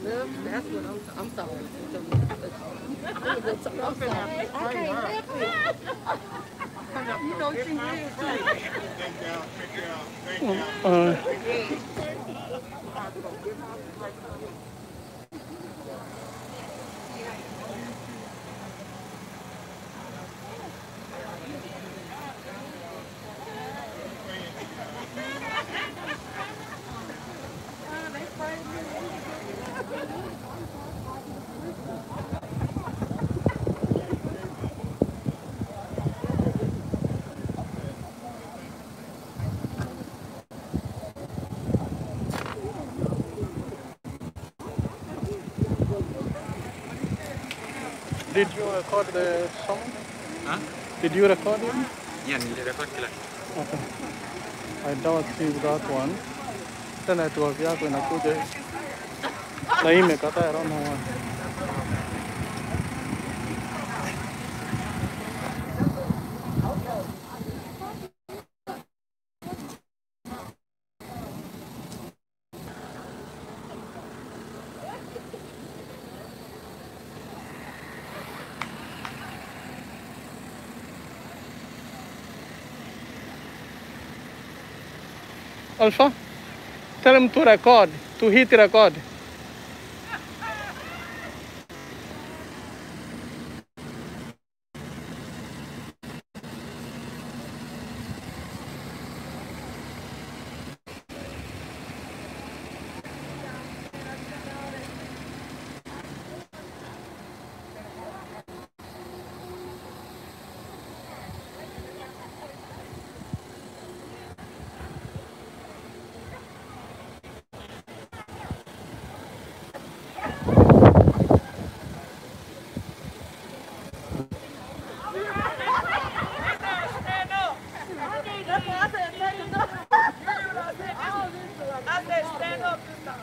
Look, that's what I'm, I'm sorry. I'm sorry. I can't help it. You know she will too. Did you record the song? Huh? Did you record it? Yeah, nilirecord kila kitu. Okay. I doubt see that one. Tena network yako inakuja na hii imekataa, I don't know why. Alpha, tell him to record, to hit record. That's why I said stand up. I said stand up this time.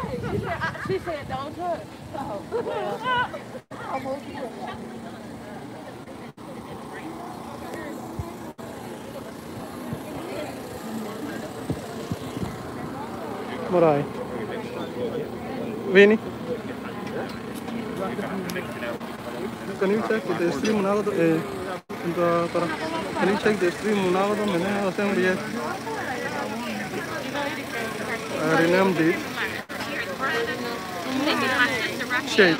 She said, she said don't touch. Oh, almost did. Murai. Vini? Can you check the stream now? Can you check the stream now? I renamed it. Shade.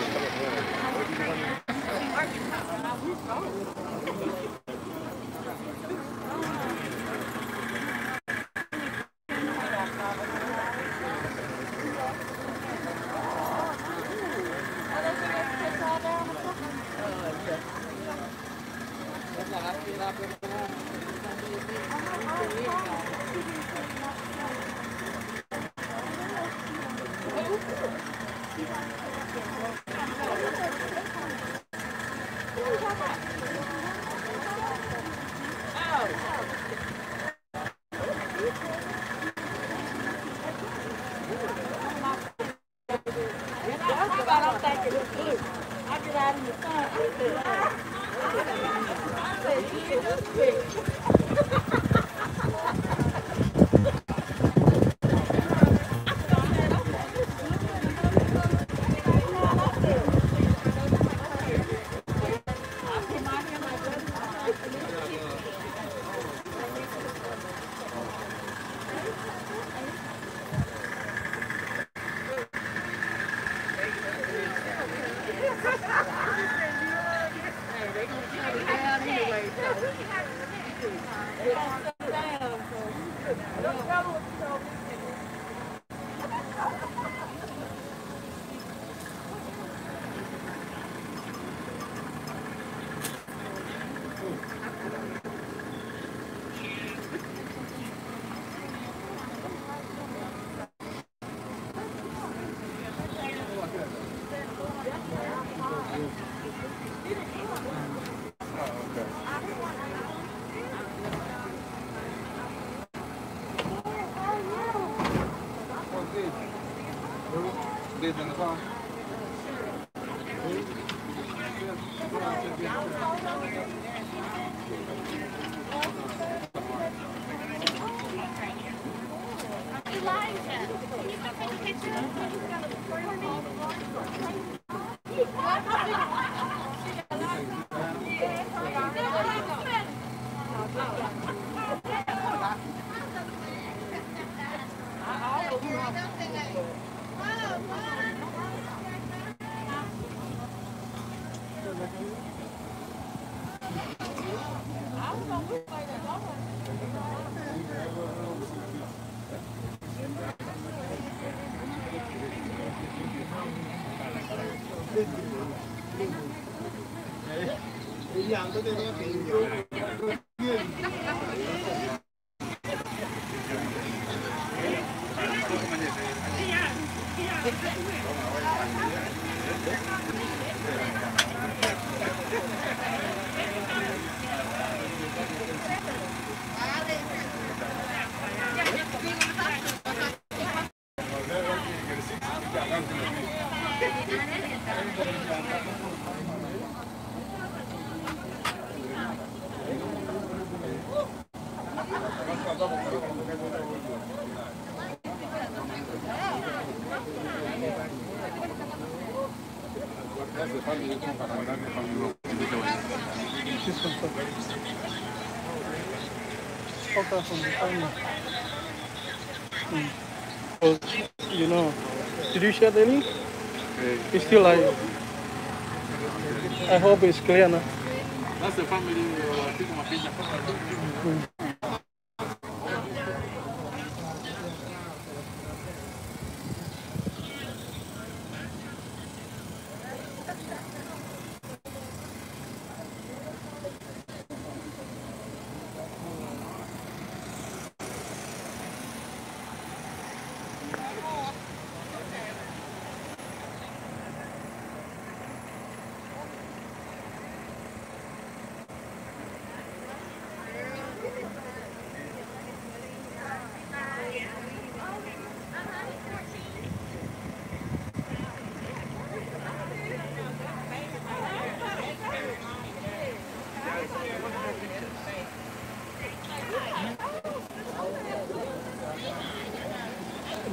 That's what I'm thinking it's blue. I get out in the sun. I said, Jesus, quick. Hey, they gonna shut it down anyway. So. They gonna shut it down. So. Don't tell them what you told me. This one first. Focus on the camera. 'Cause, did you share the link? It's still live. I hope it's clear now. That's the family wanapiga mapicha.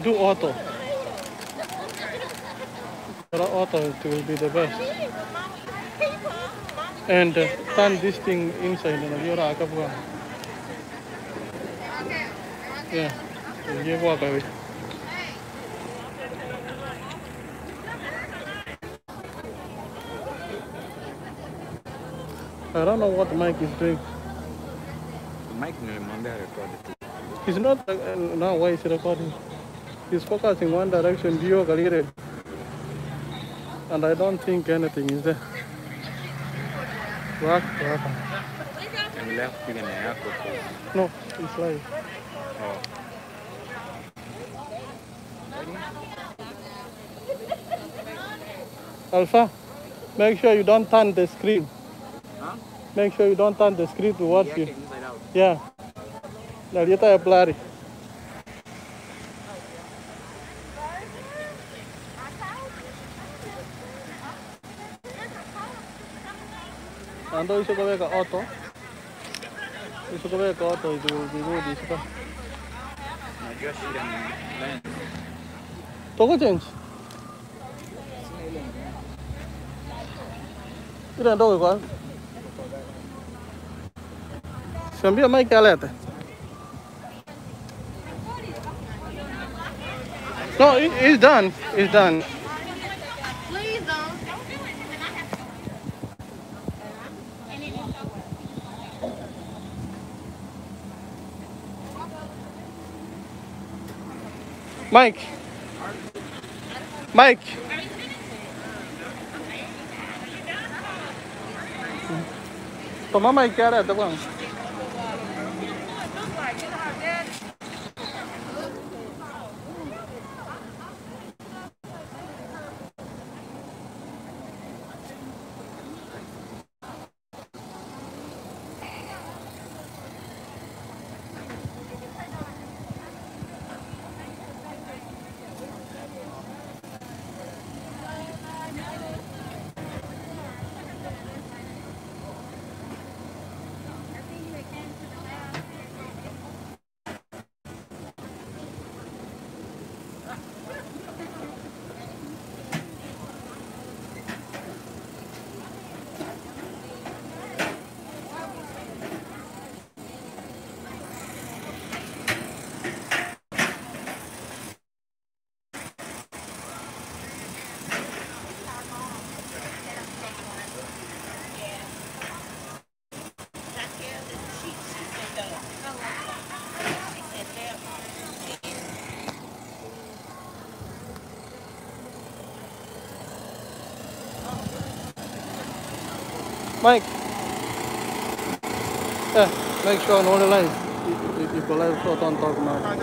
Do auto. For auto, it will be the best. And turn this thing inside and you're a Yeah. You walk away. I don't know what Mike is doing. Mike nilimwambia record tu. He's not now. Why is he recording? He's focusing one direction, Dio Galire. And I don't think anything is there. Work, work. Endelea kupiga na yako tu. No, it's live. Oh. Alpha, make sure you don't turn the screen. Huh? Make sure you don't turn the screen towards you. Inside out. Yeah. Nalieta ya blurry. Ando hizo kaweka auto. Hizo kaweka auto it will be good. Hizo Unajua shida ni lens. Toko change. Ile ndogo kwa. Siambia Mike alete. No, it's done. It's done. Please don't. Mike. Mike. Toma Mike alete bwana. Mike. Yeah, make sure no live. If you live, so don't talk much.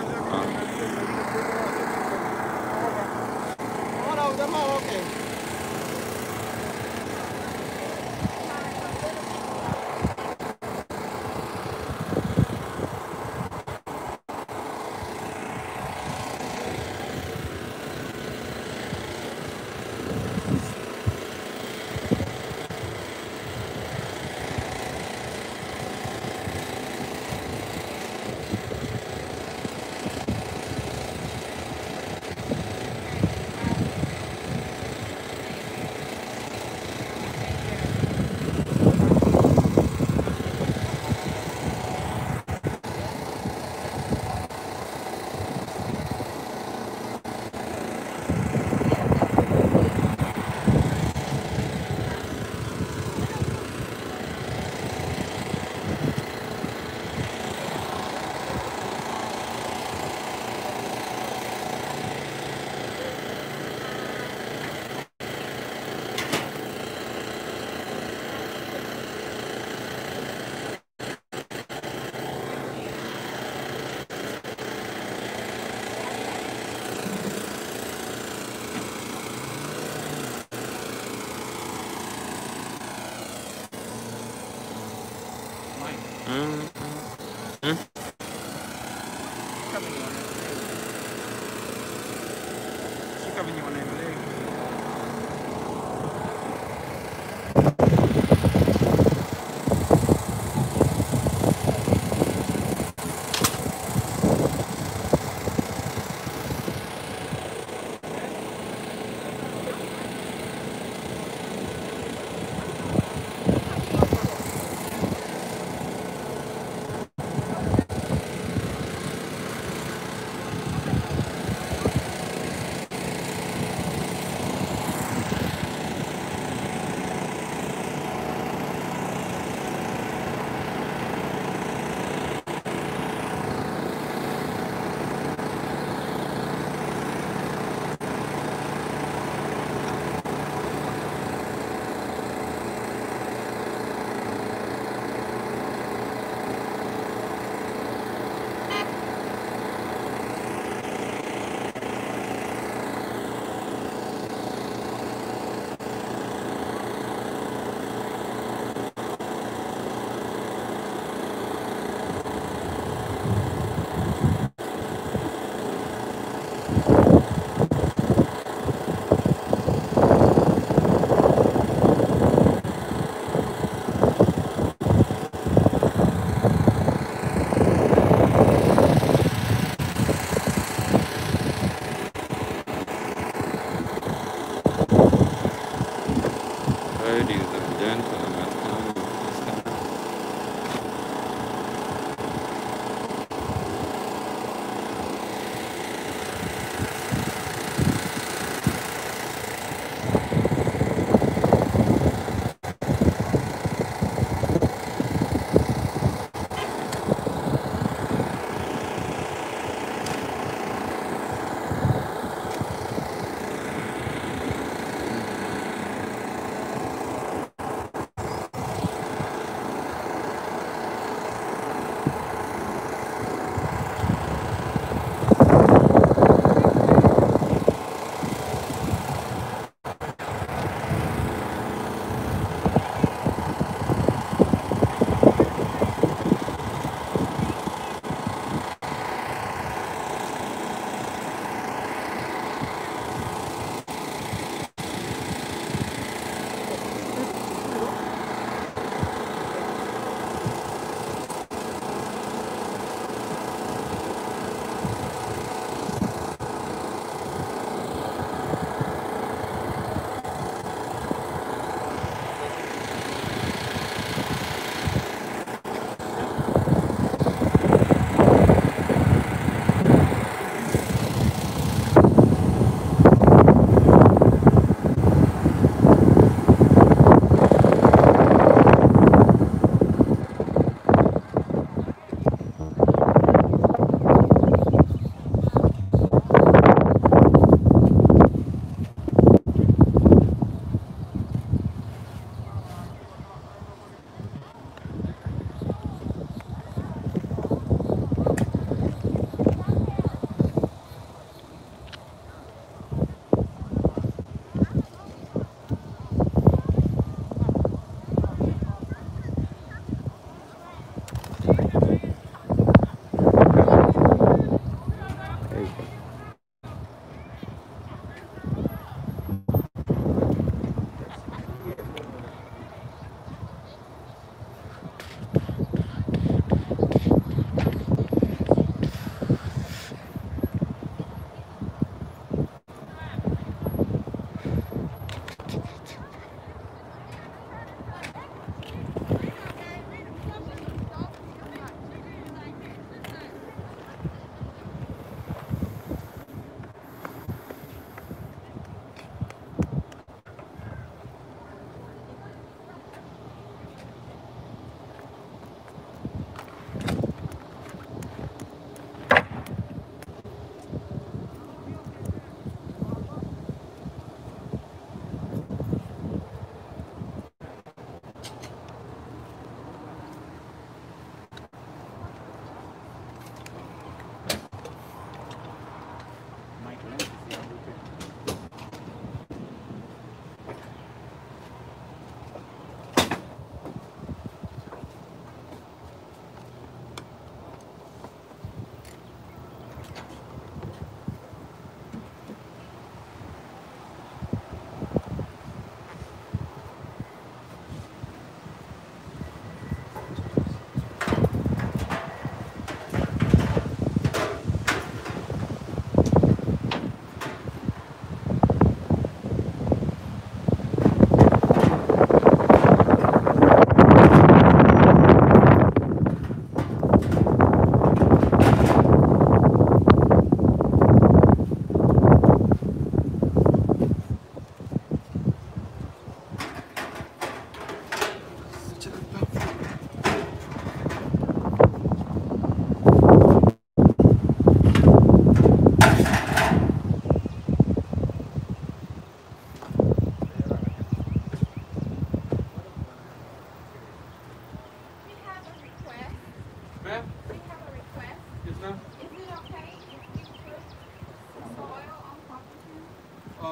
Shika venye wanaendelea.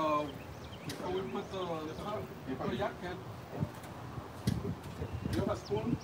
Before we put the top, oh, yeah, can. You have a spoon?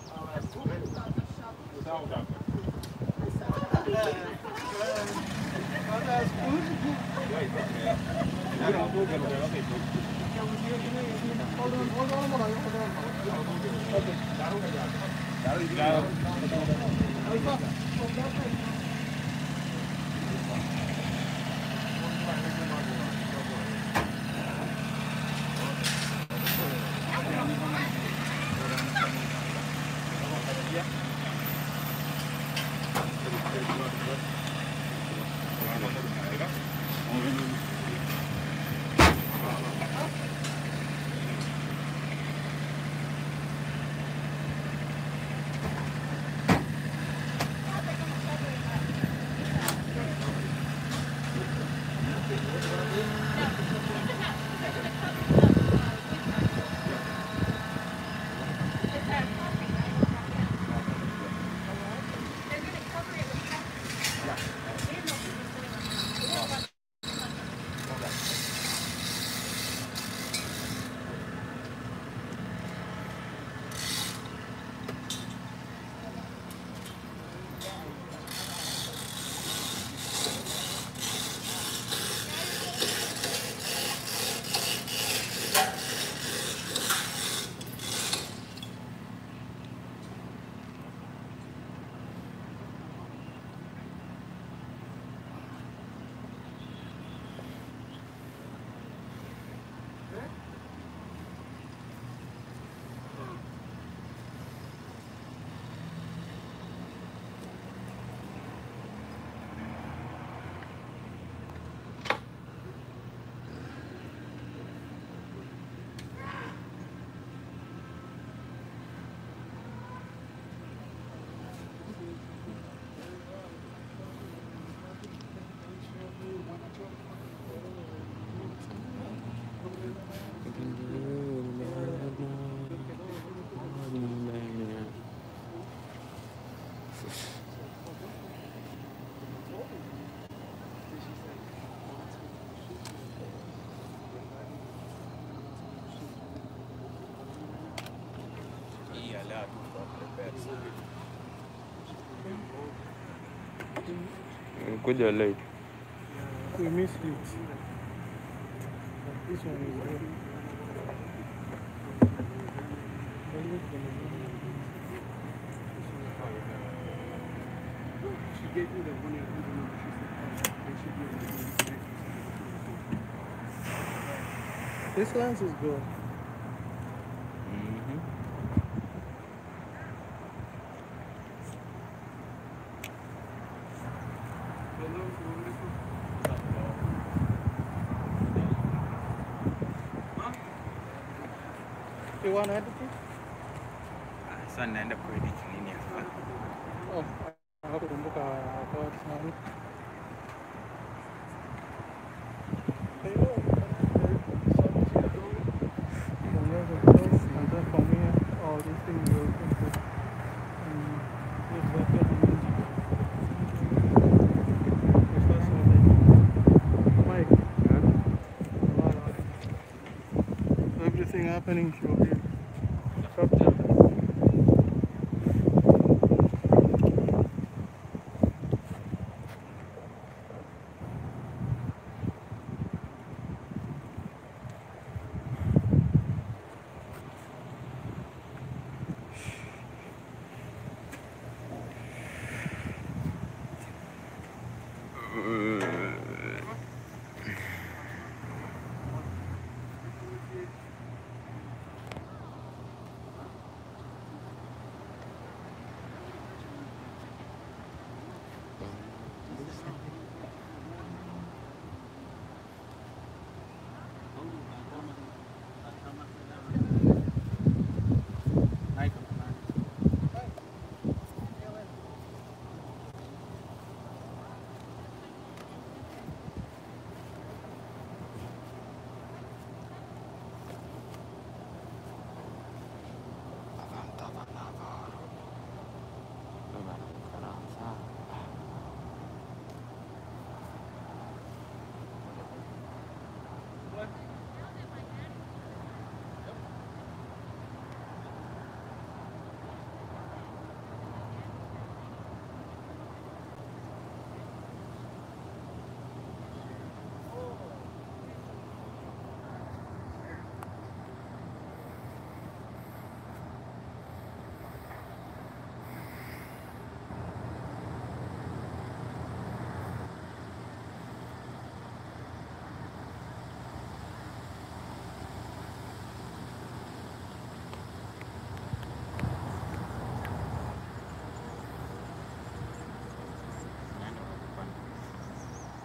Kuja late. We missed it. This one is good. She gave me the one 800 number. She said they should be able to do it today. This lens is good. You want to edit it? Sasa naenda kuedit nini hapa? Oh, hakukumbuka kwa nani. And then from here, all these things will go to Mike, everything happening should be captured.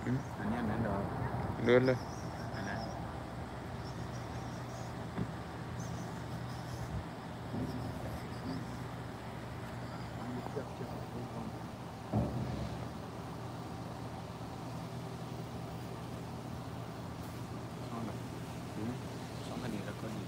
Nani anaenda wapi? Ndole. Anaenda. Songa. Songa ni rekodi.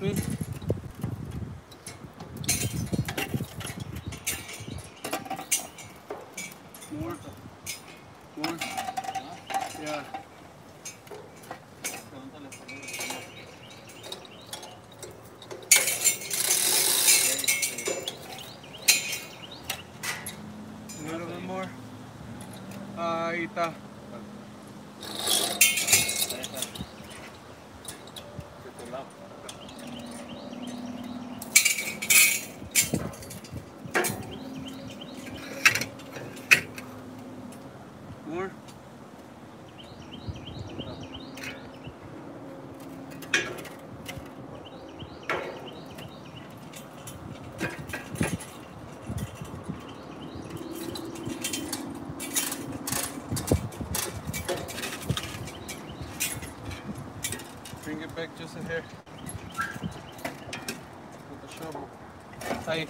Me. More. More. Yeah. A little bit more. Ahí está. More. Bring it back just a hair. With the shovel. Ahí.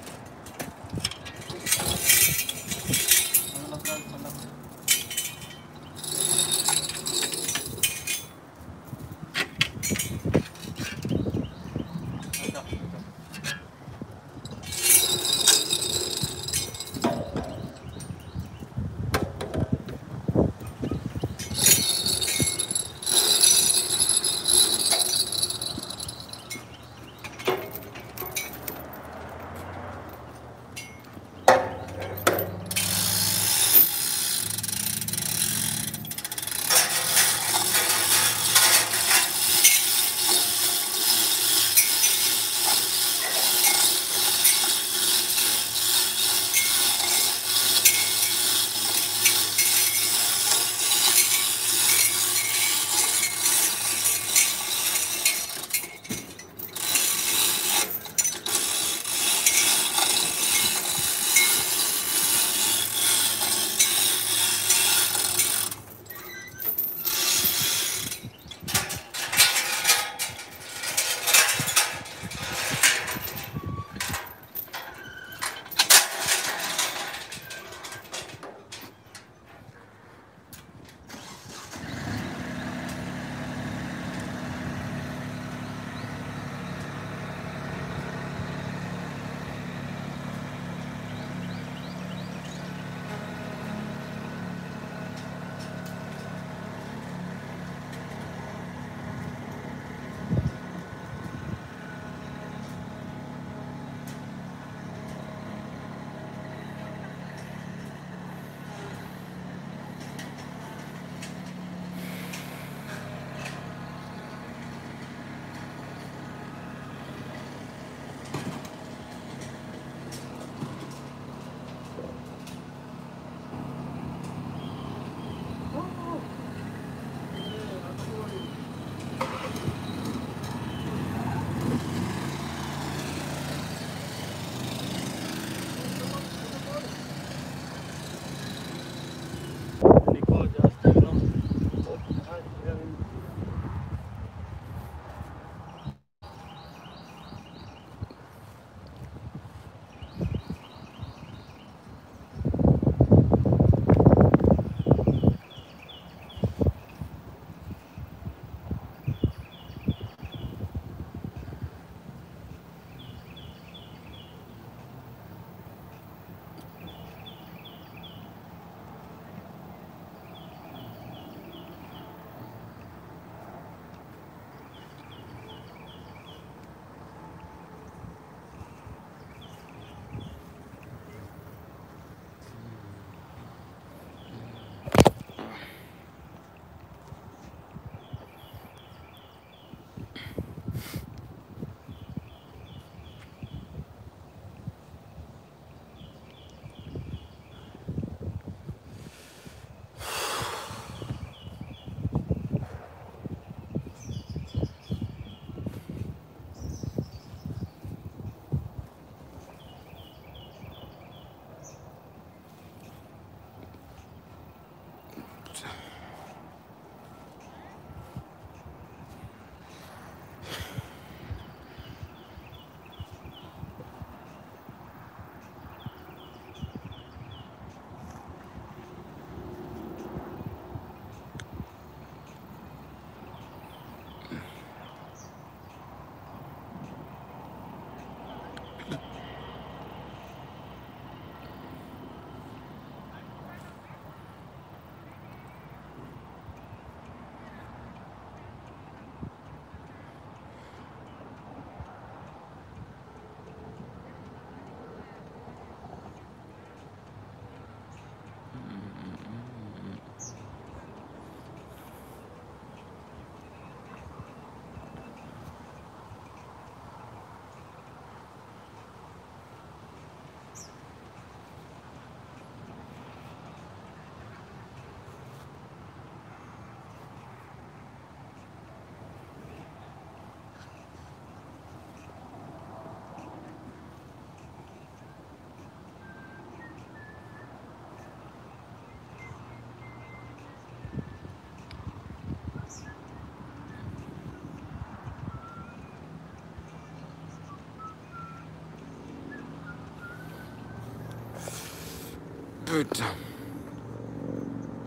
Puta.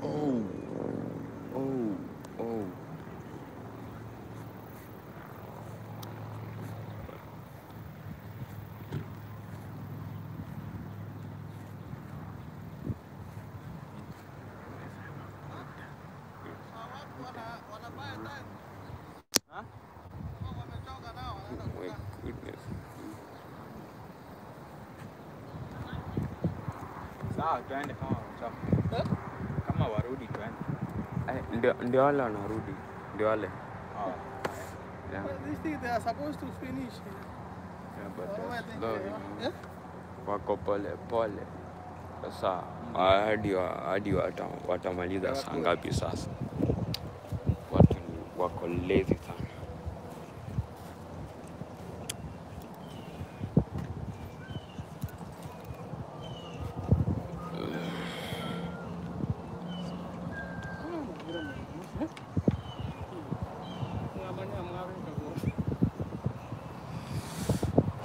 Oh. Oh. Oh. Oh my goodness. Sawa, tuende kama wamechoka. Kama warudi tuende. Eh, ndio ndio wale wanarudi. Ndio wale. Oh. Yeah. This thing they are supposed to finish. Yeah, but Oh, I they're think slow, they you are. know. Eh? Wako pole pole. Sasa hadi hadi watamaliza saa ngapi sasa? Watu ni wako lazy sana.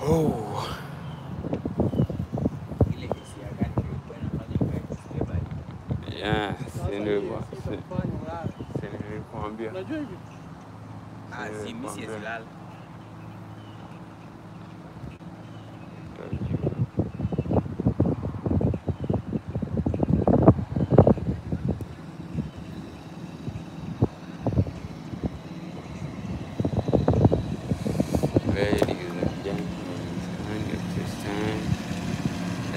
Oh. Ile hisia gani ilikuwa inafanya ukae baridi? Yeah, si ndio hivyo. Itakufanya ulale. Si nilikwambia. Unajua hivi? Ah, si mimi siwezi lala. Utajua. Ladies and gentlemen, it's kind of this time.